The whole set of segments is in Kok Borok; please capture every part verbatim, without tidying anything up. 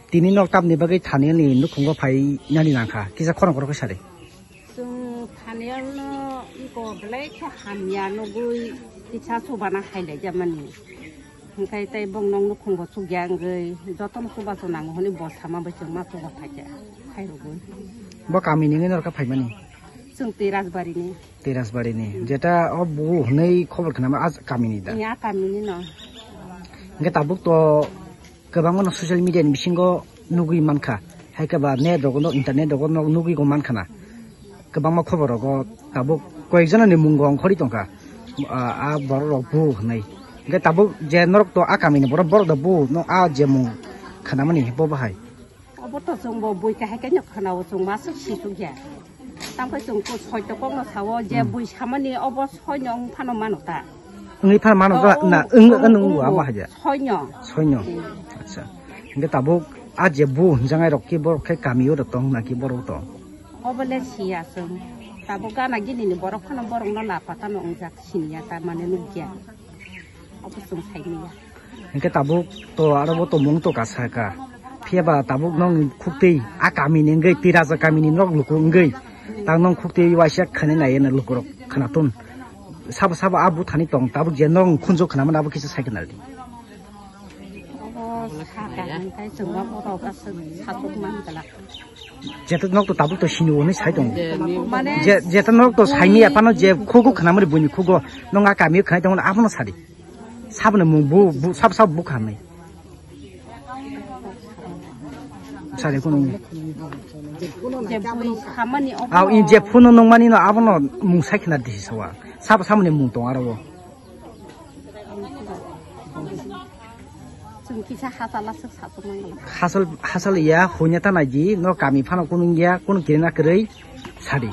Tini nok tamni bagwi Thaniel ni nukhungo phai nani nangkha, kisa khorang khorok khe sari. Chwng Thaniel no iko belai khe hamya nugwi kisa chubana hai lai jamani. Hwnkhe tei bong nok nukhungo chukya wngwi jotono chubachu nango hwnwi bo sama bai chwng ma chuba phaikha, khairogwi. Bo kami ni wngwi norokhe phaimani? Chwng tei Rajbari ni. Tei Rajbari ni. Jeta o bu hwnwi khobor khnama a kami ni da? Iya kami ni no. Hwnkhe tabuk to kwbangma no social media ni bisingo nugwi mankha. Hai khe ba net rogo no, internet rogo no nugwi go mankha na. Kwbangma khobor rogo tabuk koyek jona ni mung go ongkhorwi tongkha. A, a borok rok bu hwnwi. Hwnkhe tabuk je norok to a kami ni borok, borok do bu no a je mung khnamani bo bahai. Obo to chwng bo bui kahai khe no khwnao, chwng ma swk si suk ya. Tamo khe chwng ko soi to kok no sao je Hmm. bui samani obo soi no wng phano mano ta. Wngwi phano mano ta Oh, na, oh, wng, oh, wng, wng, oh, abo oh. haja. Soi no. Soi no. Hmm. Acha. Hingke tabuk a je bu hwnjangai rok ki borok khe kami o rok tong na ki borok tong? Obo le siya chwng. Tabuk gana gini ni borok phano borok no la pata no wngjak siniya ta mane nukya. Obo chwng sai manya. Hingke tabuk to aro bo tongmung to kasa ka. Phiya ba tabuk nong khuktwi a kami ni wngwi, Tiraja kami ni nok luku wngwi. Tak nong khuktwi waisa khani nai eno lukurok khwnathun. Sabo sabo a buthani tong tabuk je nong khunju khwnamani abo kisa sai khwna di. Obo saka hingkai chwng ba borok aswk sachuk man glak. Jeta nok to tabuk to sini hwnwi sai tongo. Mane Je, jeta nok to saini aphano je khugo khwnamani buini khugo nong a kami khwnai tongo abono sadi. Saboni mung bu, bu, sab, sab bu khamni. Sari kunu. Je bui samani obo. Aw, in je phunu nungmani no abono mung sai khna disi sawa. Sab, saboni mung tong aro. Chwng kisa hasal aswk sachuk mangala. Hasal, hasal ya, hunya ta naidi, no kami phano kunu ya, kunu kirina kwrwi sadi.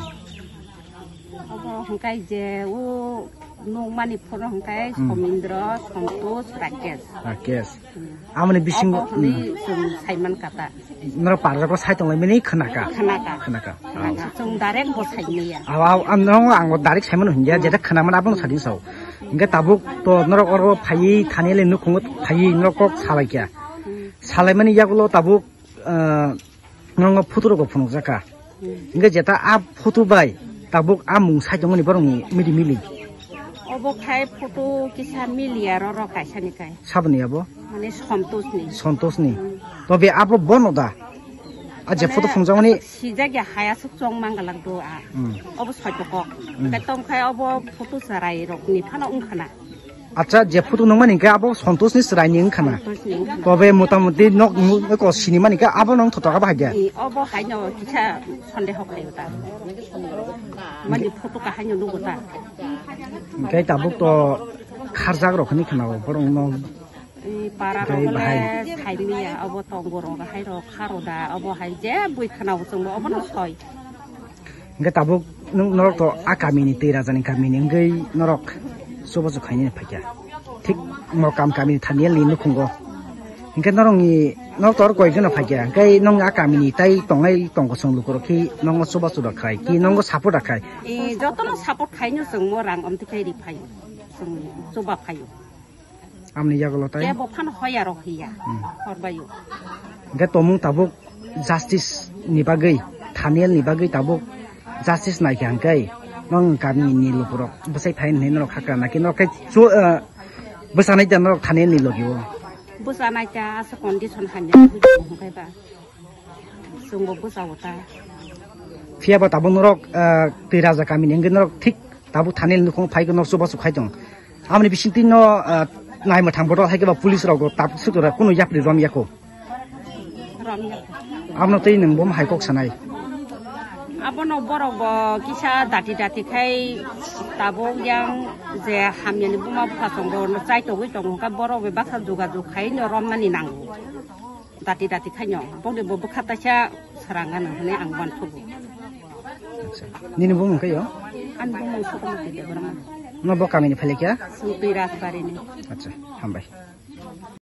Obo hwnkhe je o nukmani phoro hwnkhe Hmm. Somindro, Santosh, Rakesh. Rakesh. Hmm. Amoni bisingo, Obo hwnwi hmm. Chwng saiman kata. Norok parjako sai tonglaimani khnaka. Khnaka. Khnaka. Khnaka. Chwng direct bo saimaya. Aw, aw, ang norok ang direct saimano hingya, jeta khnaman abono sadin sao. Hingke tabuk to norok oro phaiwi thani le nukhungo phaiwi norok kok salaikya. Hmm. Salaimani yagulo tabuk, ah, Nongo photo rok phunukjak ka. Hmm. Hingke jeta a photo bai tabuk a mung sai tongmani borokni mili mili. Obo khai photo kisa mili aro rok kaisa ni kai. Saboni abo? Mane Santosh ni. Santosh ni. Hmm. Tobe abo bono da? A je photo phunukjakmani sijak ya haya suk chong mangala do a. Hmm. Obo soito kok. Hmm. Kai tong khai obo photo sarai rok ni phano wngkhana. Acha, je photo nungmani hingke abo Santosh ni chwrai ni wngkha na? Santosh ni wngkha na. Tobe mota moti nok nung ko sinimani hingke abo nong thotok abo hai de? Ni, obo hai no kisa sonde hok hai ta. Mani photo ka hai no nugo ta. Hingke tabuk to kharjak rok hini khana borok no. Ni para Hingke rok le bahai. Sai miya, obo tong borok hai rok kharo da, obo hai je bui khana bo chwng bo obo no soi. Hingke tabuk nung norok to a kamini tei rajani kamini wngwi norok chubachu khainani phaikha. Thik Mokam kamini Thaniel ni nukhungo. Hingke norokni, norok tor koyekjono phaikha, hingke nong a kamini tai tongnai tongkosong lukurok khe nongo chubachu da khai, khe nongo support da khai. E, jotono support khaino chwngmo rang omtwi khai ri phaio, chwng chuba phaio. Amni yagulo tai? Kebo phano hoyarok hiya, Hmm. horbaio. Hingke tomung tabuk justice ni bagwi, Thaniel ni bagwi tabuk justice naikha hingke, nong kami ni lukurok bwsai phai hinwi norok hakra nakhe norok khe chu, eh, bwsanai da norok Thaniel ni logi o. Bwsanai ta asa condition hamya hingke ba. Chwngbo bwsao ta. Phiya ba tabuk norok, eh, twi raja kami ni hingke norok thik tabuk Thaniel nukhung phai norok chubachu khai tong. Amni bisingtwi no, eh, naima thang bodol hai khe ba police rok tabuk sutura kunu yapri rom yako. Rom ya. Amno tei nwng bo hai kok sanai. Abono borok bo kisa dati dati khai tabuk yang je hamyani buma bupha chwng bo chai togwi tongo khe borok bai baksa jogajog khai no romnani nango. Dati dati khai no boni bo bwkha taisa sarang ano hwnwi ang uanthogo. Acha. Nini bumung khe yo? Ani bumung Sukumati Debbarma. No bo kamini phailikya? Sungtwi Rajbarini. Acha, hambai.